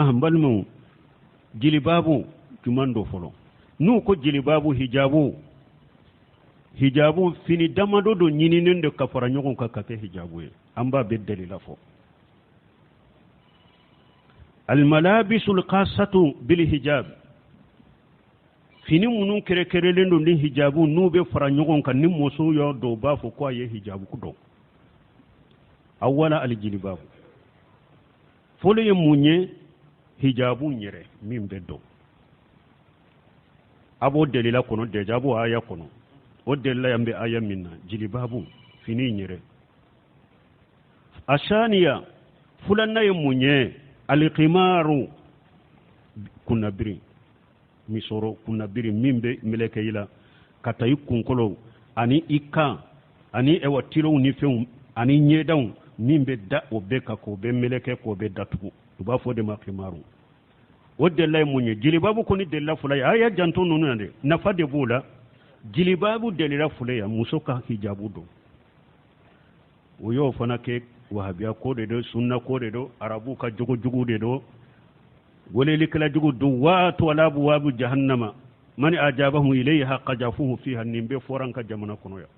N balimaw, jilibabu jumɛn don fɔlɔ? N'u ko jilibabu, hijabu, hijabu fini damadɔ don ɲininen don ka fara ɲɔgɔn kan ka kɛ hijabu ye. An b'a bɛɛ dalila fɔ. Almalabisul khasatu bil hijab, fini minnu kɛrɛkɛrɛlen don ni hijabu, n'u bɛ fara ɲɔgɔn kan, ni muso y'a don, u b'a fɔ ko a ye hijabu don. Awala alijilibabu fɔlɔ ye mun ye? Hijabu yɛrɛ min bɛ don, a b'o delila kɔnɔ déjà, a b'o aya kɔnɔ. O delila yan bɛ aya min na, jilibabu fini yɛrɛ. Asaniya, filanan ye mun ye? Alikimaru, kunnabiri, misɔrɔ kunnabiri min bɛ meleke i la ka taa i kunkolo ani i kan ani ɛwa tilenw ni fɛnw ani ɲɛdaw, min bɛ da o bɛɛ kan k'o bɛɛ meleke, k'o bɛɛ datugu, u b'a fɔ o de ma kimaru. O delila ye mun ye? Jilibabu kɔni delila fɔlɔ ye. A y'a janto ninnu na dɛ, nafa de b'o la. Jilibabu delila fɔlɔ ye muso ka hijabu don. O y'o fana kɛ wahabiya ko de don, sunna ko de don, arabu ka jogo jugu de don, welelikɛla jugu duwatu ala abuwabu jahannama man ajabahum ilayha qajafuhu fiha. Nin bɛɛ fɔra an ka jamana kɔnɔ yan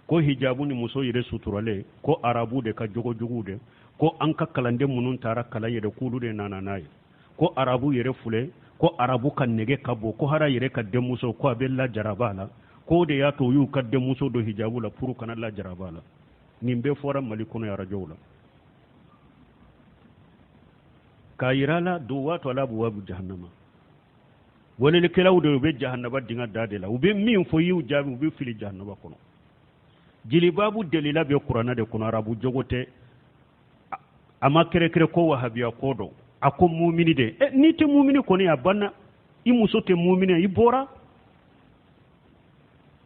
ko hijabu ni muso yɛrɛ suturalen, ko arabu de ka jogo jugu de, ko an ka kalanden minnu taara kalan yɛrɛ, k'olu de nana n'a ye, ko arabu yɛrɛ filɛ, ko arabu ka nege ka bon, ko hara yɛrɛ ka denmuso ko a bɛ lajaraba la, k'o de y'a to u y'u ka denmuso don hijabu la pour kana lajaraba la. Nin bɛɛ fɔra Mali kɔnɔ arajow la k'a yira la duwatu ala abuwabu jahannama. Welelikɛlaw de, u bɛ jahannaba dinga da de la. U bɛ min fɔ, i y'u jaabi, u bɛ fili jahannaba kɔnɔ. Jilibabu delila bɛ kuranɛ de kɔnɔ, arabu jogo tɛ. A ma kɛrɛkɛrɛ ko wahabiya ko don, a ko mumini de. N'i tɛ mumini kɔni, a banna, i muso tɛ mumini, i bɔra.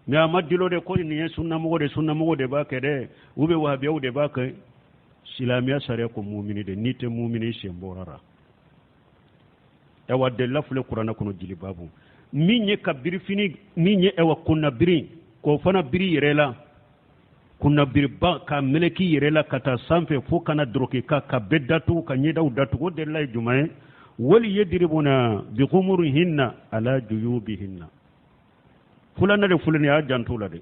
Mais a ma dilo de ko nin ye sunnamɔgɔ de, sunnamɔgɔ de b'a kɛ dɛ, u bɛ wahabiyaw de b'a kɛ. Silamɛya sariya ko mumini de, n'i tɛ mumini, i sen bɔra la. Ɛwa, delila filɛ kuranɛ kɔnɔ, jilibabu min ye ka birifini min ye, ɛwa, kunnabiri, k'o fana biri yɛrɛ la, kunnabiriba ka meleki yɛrɛ la ka taa sanfɛ fo kana dɔrɔki ka ka bɛɛ datugu, ka ɲɛdaw datugu, o delila ye jumɛn ye? Wali yadribuna bikhumurihinna ala juyubihinna. Filanan de filɛ nin ye, a janto la dɛ.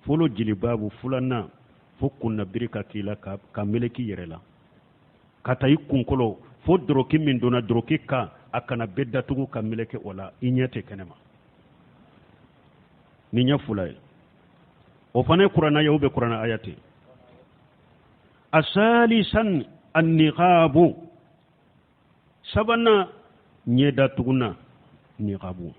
Fɔlɔ jilibabu, filanan fo kunnabiri ka k'i la ka meleki yɛrɛ la ka taa i kunkolo fo dɔrɔki min donna dɔrɔki kan, a kana bɛɛ datugu ka meleke o la, i ɲɛ tɛ kɛnɛma. Ni ɲɛ fila ye, o fana ye kuranɛ ye, o bɛ kuranɛ aya ten. Asalisan anniqabu, sabanan ɲɛdatuguna, niqabu.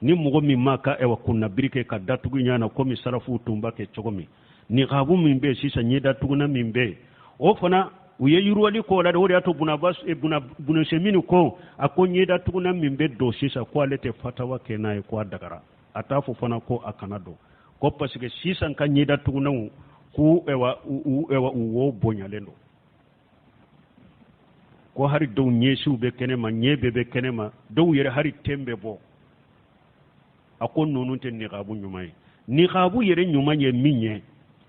Ni mɔgɔ min ma ka ɛwa kunnabiri kɛ ka datugu ɲa na komi sarafuw tun b'a kɛ cogo min, niqabu min bɛ sisan, ɲɛdatuguna min bɛ yen, o fana u ye yiriwali k'o la de. O de y'a to Buna Usemini ko, a ko ɲɛdatuguna min bɛ don sisan, ko ale tɛ fatawa kɛ n'a ye ko a dagara, a t'a fɔ fana ko a kana don, ko parce que sisan ka ɲɛdatugunaw k'u ɛwa u ɛwa u wo bonyalen don, ko hari dɔw ɲɛsiw bɛ kɛnɛma, ɲɛ bɛɛ bɛ kɛnɛma, dɔw yɛrɛ hari ten bɛ bɔ. A ko ninnu tɛ niqabu ɲuman ye. Niqabu yɛrɛ ɲuman ye min ye,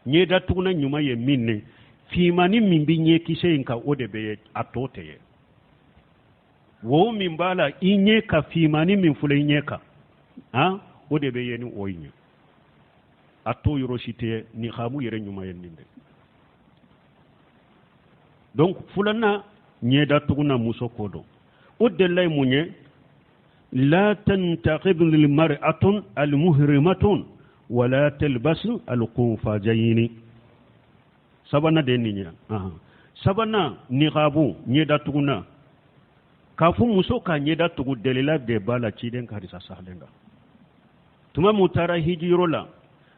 ɲɛdatuguna ɲuman ye min ye, finmani min bɛ ɲɛkisɛ in kan, o de bɛ ye, a tɔ tɛ ye. Wo min b'a la i ɲɛ ka finmani min filɛ i ɲɛ kan, han, o de bɛ ye ni o ye, a tɔ yɔrɔ si tɛ ye. Niqabu yɛrɛ ɲuman ye nin de. Donc filanan ɲɛdatuguna muso ko don, o delila ye mun ye? La tantaqib lilmar'atun almuhrimatun wala talbas alqunfajayni. Sabanan de ye nin ye. Sabanan niqabu ɲɛdatuguna, k'a fɔ muso ka ɲɛda tugu, delila de b'a la ciden ka hadisa sahalen kan. Tuma min taara hijiyɔrɔ la,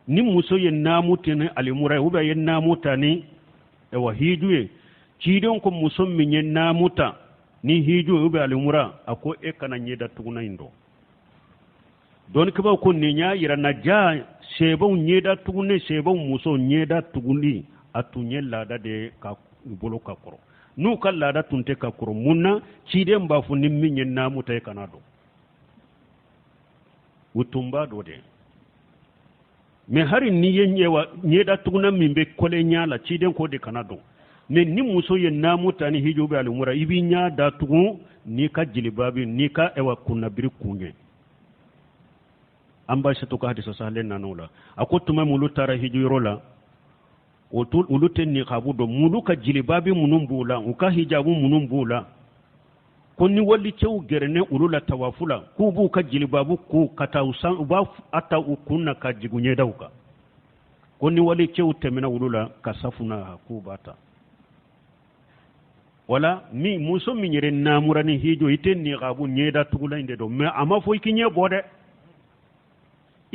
ni muso ye naamu ta ni alimura ye, ou bien ye naamu ta ni ɛwa hiju ye, ciden ko muso min ye naamu ta ni hiju ye ou bien alimura, a ko e kana ɲɛda tuguna in don. Dɔnnikɛbaaw ko nin y'a yira na ja sebaw ɲɛda tuguni, sebaw muso ɲɛda tuguni, a tun ye laada de ye ka u bolo ka kɔrɔ. N'u ka laada tun tɛ ka kɔrɔ, mun na ciden b'a fɔ ni min ye naamu ta, e kana don? U tun b'a dɔn de. Mais hari n'i ye ɲɛda tuguna min bɛ kɔlɛ ɲɛ la, ciden ko de kana don. Mais ni muso ye naamu ta ni hiji bɛ alimura, i b'i ɲɛ datugu n'i ka jilibabi, n'i ka ɛwa kunnabiri kun ye. An ba Aisatu ka hadisa sahalen nana o la. A ko tuma min olu taara hijiyɔrɔ la, olu tɛ niqabu dɔn, mulu ka jilibabi minnu b'u la, u ka hijabu minnu b'u la, ko ni walicɛw gɛrɛnɛ olu la tawafu la, k'u b'u ka jilibabu ko ka taa u san, u b'a a ta u kun na ka jigin ɲɛdaw kan, ko ni walicɛw tɛmɛna olu la ka safuna, k'u b'a ta. Wala min muso min yɛrɛ naamura ni hijo, i tɛ niqabu ɲɛda tugula in de dɔn, mais a ma fɔ i k'i ɲɛ bɔ dɛ.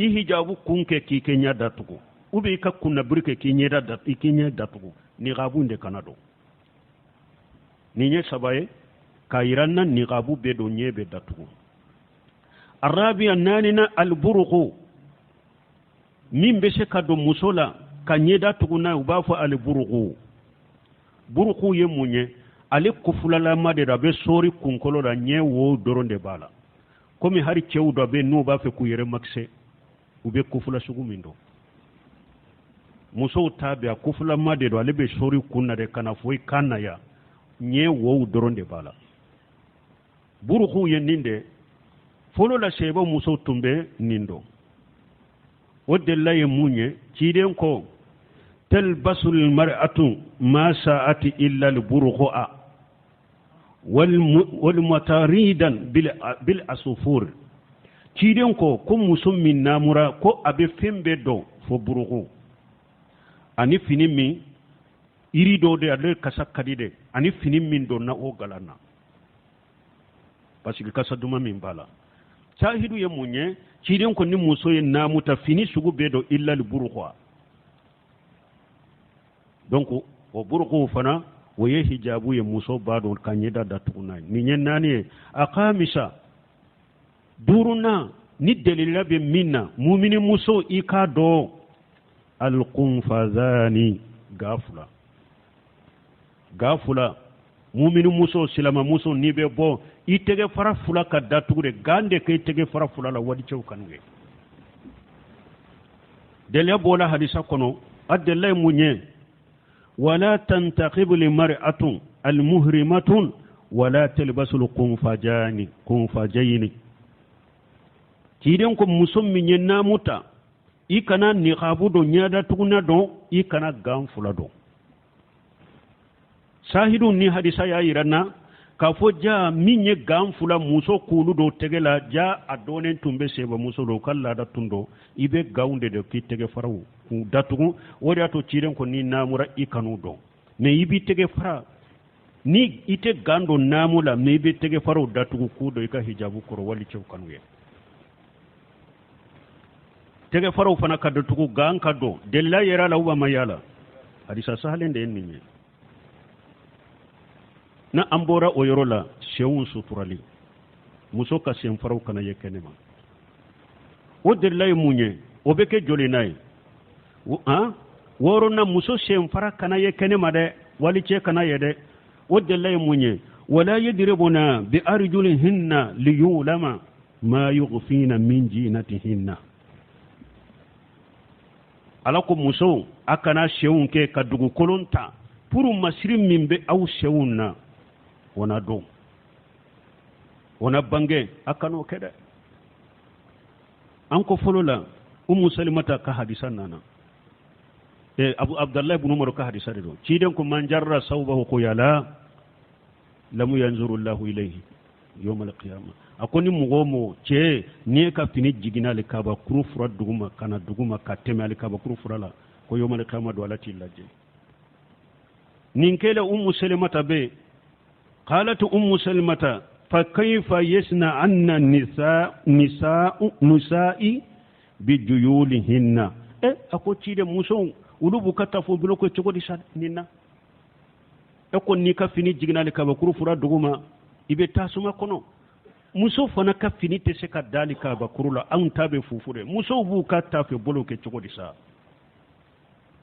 I hijabu kun kɛ k'i kɛ ɲɛ datugu, ou bien i ka kunnabiri kɛ k'i ɲɛda dat, i k'i ɲɛ datugu, niqabu de kana don. Nin ye saba ye k'a yira n na niqabu bɛ don, ɲɛ bɛ datugu. Arabiya naaninan, aliburuku min bɛ se ka don muso la ka ɲɛda tugu n'a ye, u b'a fɔ aliburuku. Buruku ye mun ye? Ale kofulalama de don, a bɛ sɔɔri kunkolo la, ɲɛ wo dɔrɔn de b'a la. Komi hali cɛw dɔ bɛ yen n'u b'a fɛ k'u yɛrɛ makisɛ, u bɛ kofula sugu min don. Musow ta bɛ a kofulama de don, ale bɛ sɔɔri kun na de ka na fo i kan na yan, ɲɛ wow dɔrɔn de b'a la. Buruku ye nin de fɔlɔ la, sɛbɛ musow tun bɛ nin dɔn. O delila ye mun ye? Ciden ko talbasul mar'atu ma sa'ati illa al-burqa wal mataridan bil asufur. Ciden ko muso min namura, ko a bɛ fɛn bɛɛ dɔn fo buruku ani fini min yiri dɔw de ale kasa ka di dɛ, ani fini min donna o galan na, parce que kasa duman min b'a la. Sahidu ye mun ye? Ciden ko ni muso ye naamu ta, fini sugu bɛɛ don illa al burqa. Donc o buruku fana, o ye hijabu ye, muso b'a dɔn ka ɲɛda datugu n'a ye. Nin ye naani ye. A kamisa, duurunan, ni delila bɛ min na, mumini muso i k'a dɔn, alkunfazani, ga fila, ga fila. Mumini muso, silama muso, n'i bɛ bɔ, i tɛgɛ fara fila ka datugu de, gan de k'i tɛgɛ fara fila la, walicɛw kanu ye. Deliya bɔla hadisa kɔnɔ, a delila ye mun ye? Wala tantaqibu limar'atun almuhrimatun wala talbasul kunfajani kunfajayini. Ciden ko muso min ye naamu ta, i kana niqabu don, ɲɛda tuguna don, i kana gan fila don. Sahidu ni hadisa y'a yira na k'a fɔ ja min ye gan fila muso k'olu don tɛgɛ la, ja a dɔnnen tun bɛ seba muso don, ka laada tun don, i bɛ ganw de don k'i tɛgɛ faraw k'u datugu. O de y'a to ciden ko n'i naamura i kan'u dɔn, mais i b'i tɛgɛ fara, ni i tɛ gan don naamu la, mais i bɛ tɛgɛ faraw datugu k'u don i ka hijabu kɔrɔ, wali cɛw kanu ye. Tɛgɛ faraw fana ka datugu, gan ka don, delila yɛrɛ la u ma yala hadisa sahalen de ye nin ye. Na an bɔra o yɔrɔ la, senw suturali, muso ka senfaraw kana ye kɛnɛma, o delila ye mun ye? O bɛ kɛ joli n'a ye? Han, wɔɔrɔnan, muso senfara kana ye kɛnɛma dɛ, walicɛ kana ye dɛ, o delila ye mun ye? Wala yadribuna bi arjulihinna liyulama ma yughfina min jinatihinna. Ala ko musow, a kana senw kɛ ka dugukolon ta pour masiri min bɛ aw senw na, o na dɔn, o na bange, a kan'o kɛ dɛ. An ko fɔlɔ la, Umu Salimata ka hadisa nana, Abu Abdallahi ibn Umar ka hadisa de don. Ciden ko man jarra sawbahu khuyala lam yanzuru Allahu ilayhi yawm al-qiyamah. A ko ni mɔgɔ o mɔgɔ cɛ n'i ka fini jiginna ale kabakuru fura duguma ka na duguma ka tɛmɛ ale kabakuru fura la, ko yawm al-qiyamah don, Ala t'i lajɛ. Nin kɛlen, Umu Salimata bɛ qalat Umu Salimata fa kayfa yasna anna nisa nisa nisa'i bi juyulihinna. A ko ciden, musow olu b'u ka tafo bolo ko cogo di sa nin na? E ko n'i ka fini jiginna ale kabakuru fura duguma, i bɛ tasuma kɔnɔ. Muso fana ka fini tɛ se ka dali kabakuru la, anw ta bɛ fufu dɛ. Musow b'u ka tafe bolo kɛ cogo di sa?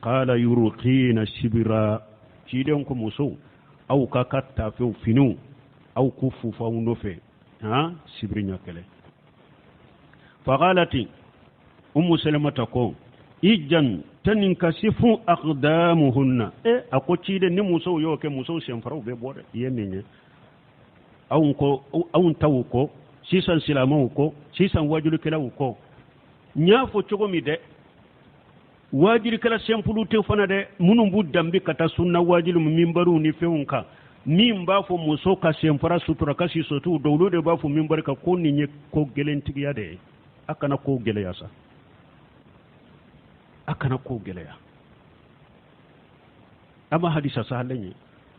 Qala yurqina sibira. Ciden ko musow, aw ka tafew finiw, aw k'u fufu aw nɔfɛ han sibiri ɲɛ kɛlɛ. Faqalati Umu Salamata ko Ijan tankasifu aqdamuhunna. E a ko ciden, ni musow y'o kɛ, musow senfaraw bɛ bɔ dɛ. I ye min ye anw ko, anw taw ko, sisan silamɛw ko, sisan wajulikɛlaw ko, n y'a fɔ cogo min dɛ, wajulikɛla sɛnpulu tɛ fana dɛ, minnu b'u danbe ka taa sunna wajulu minbariw ni fɛnw kan, min b'a fɔ muso ka senfara sutura ka sisotiw don, olu de b'a fɔ minbari kan ko nin ye ko gɛlɛntigiya de ye. A kana ko gɛlɛya sa, a kana ko gɛlɛya. A ma hadisa sahalen ye,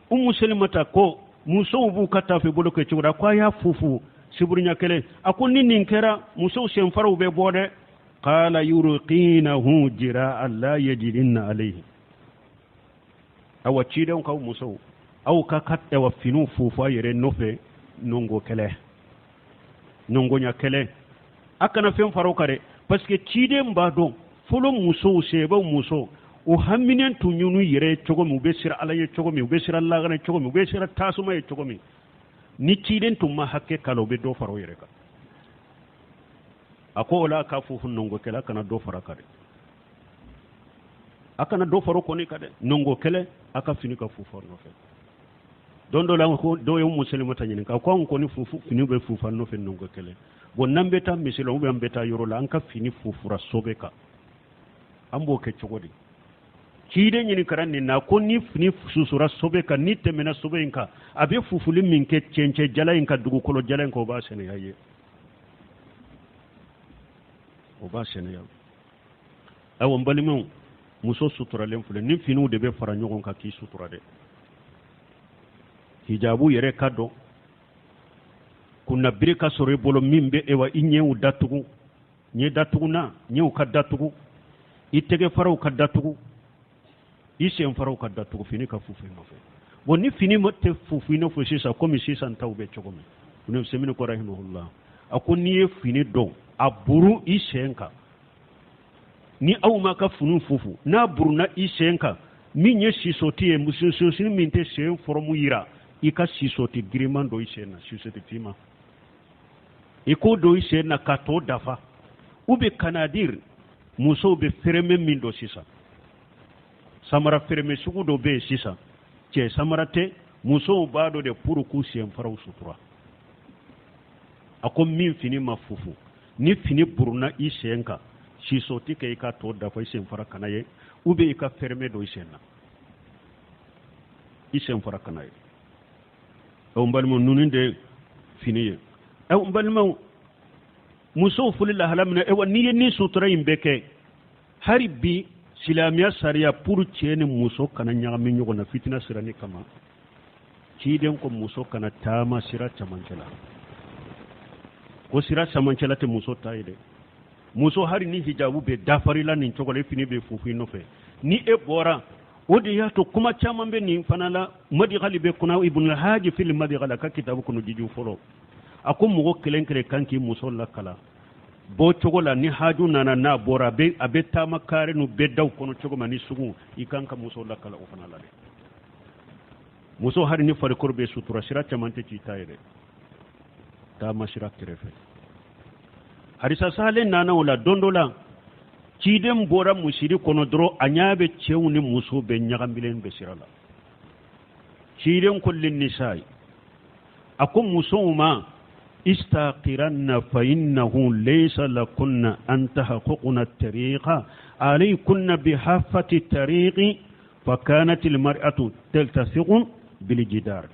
Umu Selimata ko musow b'u ka taafe bolo kɛ cogo di? A ko a y'a fufu siburunya kelen. A ko ni nin kɛra, musow senfaraw bɛ bɔ dɛ. Qala yurqinahu jira'a la yajidinna alayhi. Awa cidenw kaw musow, aw ka awa finiw fufu a yɛrɛ nɔfɛ nɔngɔ kɛlɛ, nɔngɔnya kɛlɛ, a kana fɛn fara o kan dɛ, parce que ciden b'a dɔn fɔlɔ musow, sebaw musow, u haminen tun y'u yɛrɛ ye cogo min, u bɛ siran Ala ye cogo min, u bɛ siran lagana cogo min, u bɛ siran tasuma ye cogo min. Ni ciden tun ma hakɛ kala, u bɛ dɔ fara u yɛrɛ kan. A ko o la k'a fufu nɔngɔ kɛlɛ, a kana dɔ fara kan dɛ, a kana dɔ fara kɔni kan dɛ, nɔngɔ kɛlɛ, a ka fini ka fufu nɔfɛ. Don dɔ la, ko dɔw ye Umu Selimata ɲininka ko anw kɔni fufu, fini bɛ fufu nɔfɛ nɔngɔ kɛlɛ. Bon, n'an bɛ taa misiri la ou bien an bɛ taa yɔrɔ la, an ka fini fufura sobe kan, an b'o kɛ cogo di? Ciden ɲininkara nin na ko ni fini susura sobe kan, ni tɛmɛna sobe in kan, a bɛ fufuli min kɛ cɛncɛn jala in kan, dugukolo jala in kan, o b'a sɛnɛya ye, o b'a sɛnɛya. Ayiwa n balimaw, muso suturalen filɛ ni finiw de bɛ fara ɲɔgɔn kan k'i sutura dɛ. Hijabu yɛrɛ ka dɔn kunnabiri ka sɔrɔ i bolo min bɛ ewa i ɲɛw datugu, ɲɛ datugu na, ɲɛw ka datugu, i tɛgɛ faraw ka datugu, i sen faraw ka datugu, fini ka fufu i nɔfɛ. Bon, ni fini tɛ fufu i nɔfɛ sisan, komi sisan taw bɛ cogo min, Ibn Usaymin ko rahimahullah, a ko n'i ye fini dɔn a buru i sen kan, ni aw ma ka fini fufu, n'a buruna i sen kan, min ye sisoti ye, sisoti min tɛ sen forme yira, i ka sisoti giriman don i sen na, sisoti finman, i k'o don i sen na ka tɔ dafa. U bɛ kanadir, musow bɛ fermé min don sisan, samara fermé sugu dɔ bɛ yen sisan, cɛ samara tɛ, musow b'a dɔn de pour k'u sen faraw sutura. A ko min fini ma fufu, ni fini buruna i sen kan, sisoti kɛ i ka tɔ dafa, i sen fara kana ye, ou bien i ka fermé don i sen na, i sen fara kana ye. N balimaw, ninnu de fini ye. N balimaw, musow foli lahala min na, n'i ye ni sutura in bɛɛ kɛ, hali bi silamɛya sariya, pour cɛ ni muso kana ɲagami ɲɔgɔn na fitina sirani kama, ciden ko muso kana taama sira camancɛ la, ko sira camancɛ la tɛ muso ta ye dɛ. Muso, hali ni hijabu bɛ dafarila nin cogo la, i fini bɛ fufu i nɔfɛ ni e bɔra. O de y'a to kuma caman bɛ nin fana la. Madigali bɛ kunna, Ibn Haji fil Madigali a ka kitabu kɔnɔ, jiju fɔlɔ, a ko mɔgɔ kelen kelen kan k'i muso lakala bɔ cogo la. Ni haju nana, n'a bɔra, a bɛ taama kari n'u bɛɛ daw kɔnɔ cogo min ni sugu, i kan ka muso lakala o fana la dɛ. Muso, hali ni farikolo bɛ sutura, sira caman tɛ k'i ta ye dɛ, taama sira kɛrɛfɛ. Hadisa salen nana o la. Don dɔ la, ciden bɔra musiri kɔnɔ dɔrɔn, a ɲɛ bɛ cɛw ni musow bɛ ɲagamilen bɛ sira la. Ciden ko linnisayi, a ko musow ma: istaqiranna fa innahu laysa lakunna an tahquqna tariqa alaykunna bihafati tariqi. فكانت المرأة تلتصق بالجدار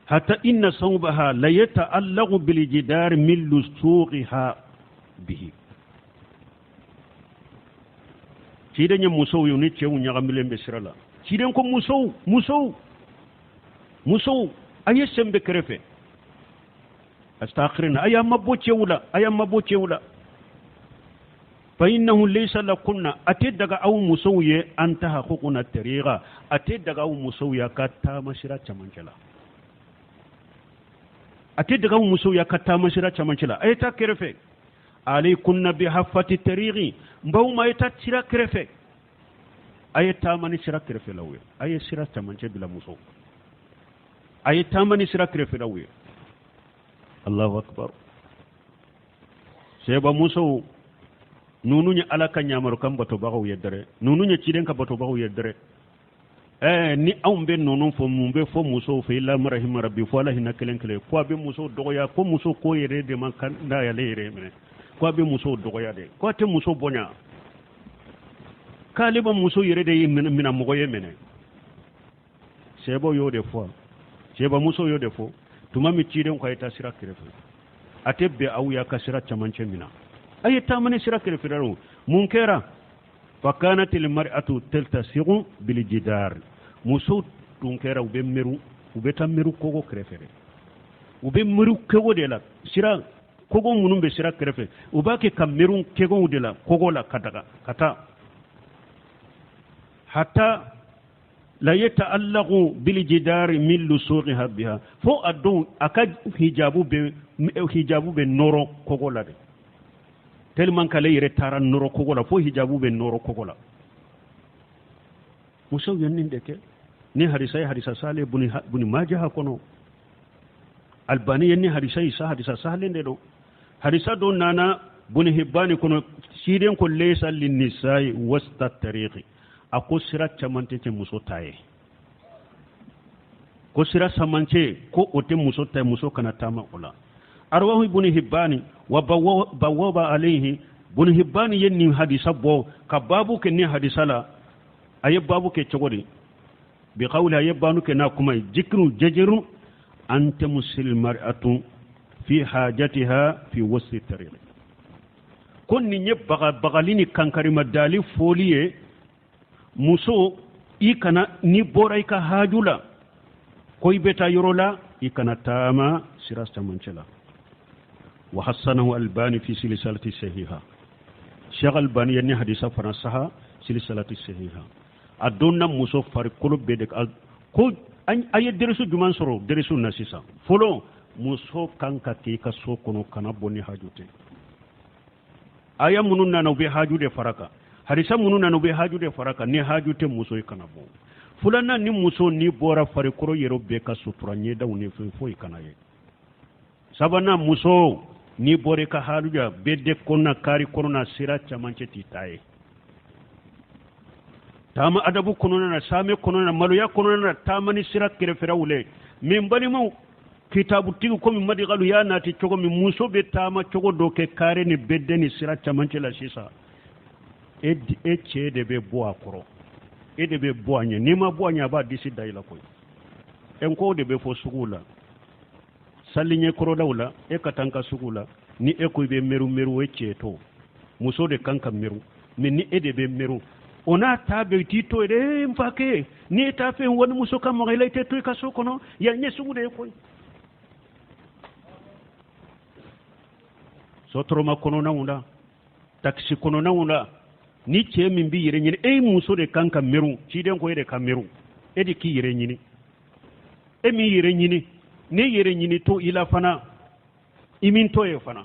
حتى إن ثوبها لا يتعلق بالجدار من لصوقها به. Ciden ye musow ye ni cɛw ɲagamilen bɛ sira la. Ciden ko musow, musow, musow, a ye sen bɛ kɛrɛfɛ, astakhirina, a y'a mabɔ cɛw la, a y'a mabɔ cɛw la. Fa innahu laysa lakunna, a tɛ daga aw musow ye, an tahquqna tariqa, a tɛ daga aw musow ye ka taama sira camancɛ la, a tɛ daga aw musow ye ka taama sira camancɛ la, a ye taa kɛrɛfɛ. Alaykunna bihafati tariqi, n baw ma, a ye taa sira kɛrɛfɛ, a ye taama ni sira kɛrɛfɛlaw ye, a ye sira camancɛ bila musow, a ye taama ni sira kɛrɛfɛlaw ye. Allahu akbar. Seba musow Ninnu ye Ala ka ɲamarukan batobagaw ye dɛrɛ, ninnu ye ciden ka batobagaw ye dɛrɛ. Ɛɛ ni anw bɛ ninnu fɔ, mun bɛ fɔ musow fɛ? Illa man rahima rabbi, fo Ala hinɛ kelen kelen. Ko a bɛ musow dɔgɔya, ko muso ko yɛrɛ de man kan n'ale yɛrɛ minɛ, ko a bɛ musow dɔgɔya de, ko a tɛ muso bonya, k'ale bɛ muso yɛrɛ de ye minɛ mɔgɔ ye minɛ. Sɛbɛw y'o de fɔ, sɛbɛmuso y'o de fɔ tuma min ciden ko a ye taa sira kɛrɛfɛ, a tɛ bɛn aw y'a ka sira camancɛ minɛ, a ye taama ni sira kɛrɛfɛ la. Mun kɛra? Fakanatil mar'atu taltasiqu bil jidar, musow tun kɛra u bɛ meru, u bɛ taa meru kogo kɛrɛfɛ de, u bɛ meru kogo de la, sira kogo minnu bɛ sira kɛrɛfɛ, u b'a kɛ ka meru kogow de la, kogo la ka daga ka taa hatta la yata'allaqu bil jidari min lusuqiha biha, fo a don a ka hijabu bɛ nɔrɔ kogo la de, tellement k'ale yɛrɛ taara nɔrɔ kogo la, fo hijabu bɛ nɔrɔ kogo la. Musow ye nin de kɛ. Ni hadisa ye hadisa sale buni majaha kɔnɔ, Albani ye ni hadisa ye sa hadisa salen de don. Hadisa dɔ nana buni hibbani kɔnɔ, ciden ko laysa linnisa'i wasta tariqi, a ko sira camancɛ tɛ muso ta ye, ko sira camancɛ ko o tɛ muso ta ye, muso kana taama o la. Arwahu ibn hibbani wa bawwaba alayhi, ibn hibbani ye nin hadisa bɔ ka baabu kɛ nin hadisa la. A ye baabu kɛ cogo di? Bi qawli, a ye baabu kɛ n'a kuma ye jikru jajiru an tamsil mar'atu fi hajatiha fi wasti tariq, ko nin ye bagabagali ni kankarimadali foli ye, muso i kana n'i bɔra i ka haju la ko i bɛ taa yɔrɔ la, i kana taama sira camancɛ la. Wa hassanahu Albani fi silsilati sahiha, Sheikh Albani ye ni hadisa fana saha silsilati sahiha. A donna muso farikolo bɛɛ de ko a ye deresu jumɛn sɔrɔ deresu na sisan? Fɔlɔ, muso kan ka k'i ka so kɔnɔ, kana bɔ ni haju tɛ. Aya minnu nana, u bɛ haju de fara kan. Hadisa minnu nana, u bɛ haju de fara kan. Ni haju tɛ muso ye, kana bɔ. Filanan, ni muso n'i bɔra, farikolo yɛrɛ bɛɛ ka sutura, ɲɛdaw ni fɛn foyi kana ye. Sabanan, muso n'i bɔra i ka haju la, bɛɛ de kɔnɔna, kari kɔnɔna, sira camancɛ t'i ta ye. Taama adabu kɔnɔna na, saame kɔnɔna na, maloya kɔnɔna na, taama ni sira kɛrɛfɛlaw le. Min balimaw, kitabutigi komi madikalu y'a nati cogo min, muso bɛ taama cogo dɔ kɛ kare ni bɛdɛ ni sira camancɛ la sisan, e e cɛ de bɛ bɔ a kɔrɔ, e de bɛ bɔ a ɲɛ. N'i ma bɔ a ɲɛ, a b'a disi da i la koyi. Ɛ n k'o de bɛ fɔ suguw la, sali ɲɛkɔrɔlaw la. E ka taa n ka sugu la, ni e ko i bɛ meru meru, o ye cɛ to, muso de kan ka meru. Mɛ ni e de bɛ meru, o n'a ta bɛɛ, i t'i to yen dɛ. N fa kɛ, n'i t'a fɛ walimuso ka maga i la, i tɛ to i ka so kɔnɔ yan. Ɲɛ sugu de ye koyi. Sotoroma kɔnɔnaw la, takisi kɔnɔnaw la, ni cɛ min b'i yɛrɛ ɲini, e muso de kan ka meru. Ciden ko e de ka meru, e de k'i yɛrɛ ɲini. E min yɛrɛ ɲini, ne yɛrɛ ɲini to i la fana, i min to ye fana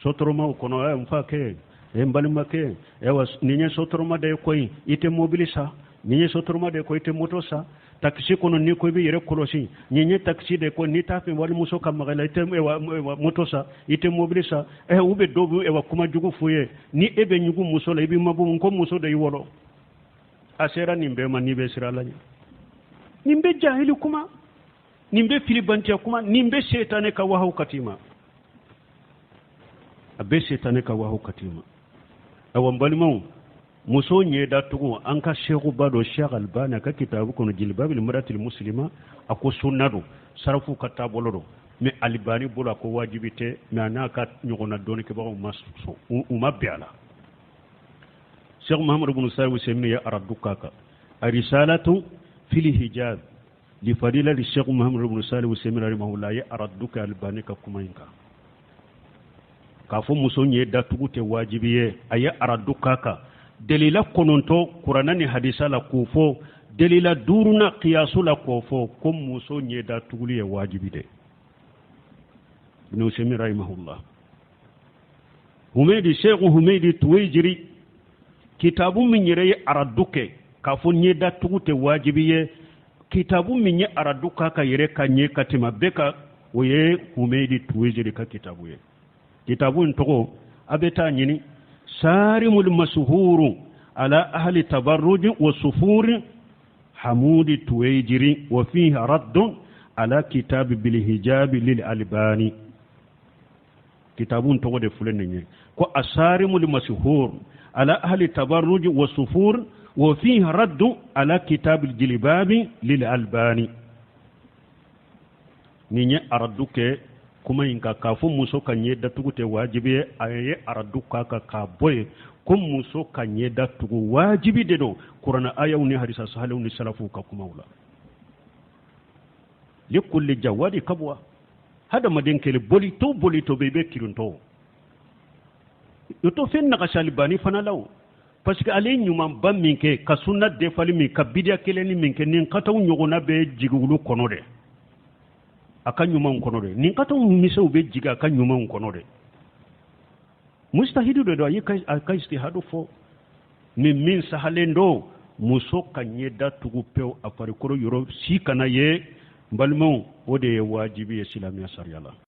sotoromaw kɔnɔ. Ɛ n fa kɛ, ɛ n balimakɛ, ɛwa nin ye sotoroma de ye koyi, i tɛ mobili san. Nin ye sotoroma de ye koyi, i tɛ moto san. Takisi kɔnɔ, n'i ko i bɛ yɛrɛ kɔlɔsi, nin ye takisi de ye koyi, n'i t'a fɛ walimuso ka maga i la, i tɛ ɛwa moto san, i tɛ mobili san. Ɛ u bɛ dɔw bɛ ɛwa kuma jugu f'u ye. Ni e bɛ ɲugu muso la, i b'i mabɔ n ko muso de y'i wolo. A sera nin bɛɛ ma, n'i bɛ sira la ɲɛ. Nin bɛ jahili kuma, nin bɛ filibantiya kuma, nin bɛ setanɛ ka wahaw kati ma, a bɛ setanɛ ka wahaw kati ma. Awa n balimaw, muso ɲɛda tugu, an ka sekuba dɔ Sheikh Albani, a ka kitabu kɔnɔ Jilbabil Maratil Muslima, a ko sunna don, sarafu ka taabolo don. Mɛ Albani bolo, a ko wajibi tɛ. Mɛ a n'a ka ɲɔgɔnna dɔnnikɛbagaw ma sɔn, u ma bɛn a la. Sheikh Muhammad ibn Salih Usaimin ye aradu k'a kan, a risalatu fil hijab li fadilati Sheikh Muhammad ibn Salih Usaimin rahimahullah, ye aradu kɛ Albani ka kuma in kan k'a fɔ muso ɲɛ datugu tɛ wajibi ye. A ye aradu k'a kan, delila 9 kuranɛ ni hadisa la k'o fɔ, delila duurunan kiyasu la k'o fɔ ko muso ɲɛ datuguli ye wajibi de. Ibn Usaimin rahimahullah, Humeyidi, Sheikh Humeyidi Tuwejiri, kitabu min yɛrɛ ye aradu kɛ k'a fɔ ɲɛdatugu tɛ wajibi ye, kitabu min ye aradu k'a ka yɛrɛ ka ɲɛ ka tɛmɛ bɛɛ kan, o ye Humeyidi Tuwejiri ka kitabu ye. Kitabu in tɔgɔ, a bɛ taa ɲini. Sarimul masuhuru ala ahli tabarruj wa sufur hamudi tuwejiri wa fihi raddun ala kitabi bil hijabi lil albani. Kitabun tɔgɔ de filɛ nin ye ko asarimul masuhur ala ahli tabarruj wa sufur wa fihi raddun ala kitabil jilbabi lil albani. Nin ye aradu kɛ kuma in kan k'a fɔ muso ka ɲɛ datugu tɛ wajibi ye. A ye aradu k'a kan k'a bɔ yen ko muso ka ɲɛ datugu wajibi de don kuranɛ ayaw ni hadisa sahalew ni salafuw ka kumaw la. Likulli jawadi kabwa, hadamaden kele bolito bolito bɛ i bɛ kirintɔ o to fɛn nagasalibani fana la o, parce que ale ɲumanba min kɛ ka sunna defali min ka bidiya kelenni min kɛ, nin kataw ɲɔgɔnna bɛ jigin olu kɔnɔ dɛ, a ka ɲumanw kɔnɔ dɛ. Nin kataw misɛnw bɛ jigin a ka ɲumanw kɔnɔ dɛ. Mustahidu de don, a ye a ka istihadu fɔ. Ni min sahalen don, muso ka ɲɛda tugu pewu, a farikolo yɔrɔ si kana ye, n balimaw, o de ye wajibi ye silamɛya sariya la.